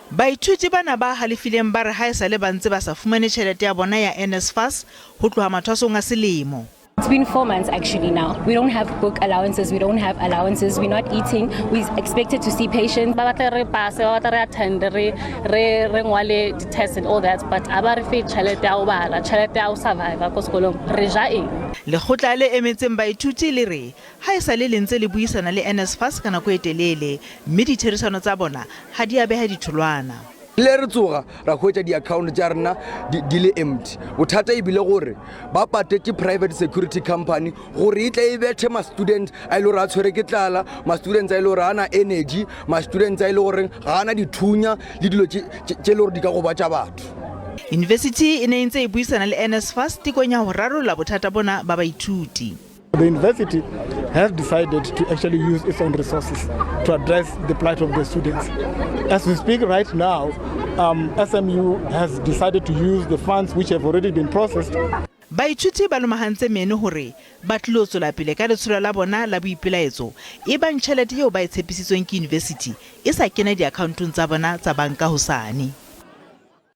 Baithuti bana ba halefileng ba re haesale ba ntse ba sa fumane tjhelete ya bona ya NSFAS ho tloha mathwasong a selemo. It's been 4 months actually now. We don't have book allowances, we don't have allowances, we're not eating, we're expected to see patients. Ba batla re pass, ba batla re attend, re ngwale di-test and all that, but a ba re fe tšhelete ya go bala, tšhelete ya go survive ko sekolong. Re ja eng? Lekgotla le emetseng baithuti le re haesale le ntse le buisana le NSFAS ka nako e telele, mme ditherisano tsa bona ha di a beha ditholwana. Le re tsoga ra hwetša di-account tša rena di le empty. Bothata ebile gore ba patetše private security company gore e tle e bethe ma-student a e le gore a tshwere ke tlala, ma-students a e le gore a na energy, ma-students a e le goreng ga ana dithunya le dilo tše e le gore di ka gobatša batho. University e ne e ntse e buisana le NSFAS tekong ya ho rarolla bothata bona ba baithuti. The university has decided to actually use its own resources to address the plight of the students. As we speak right now, SMU has decided to use the funds which have already been processed. Baithuti ba lomahantse meno hore ba tlilo tswela pele ka letsholo la bona la boipelaetso ebang tjhelete eo ba e tshepisitsweng ke university e sa kena diakhaontong tsa bona tsa banka hosane.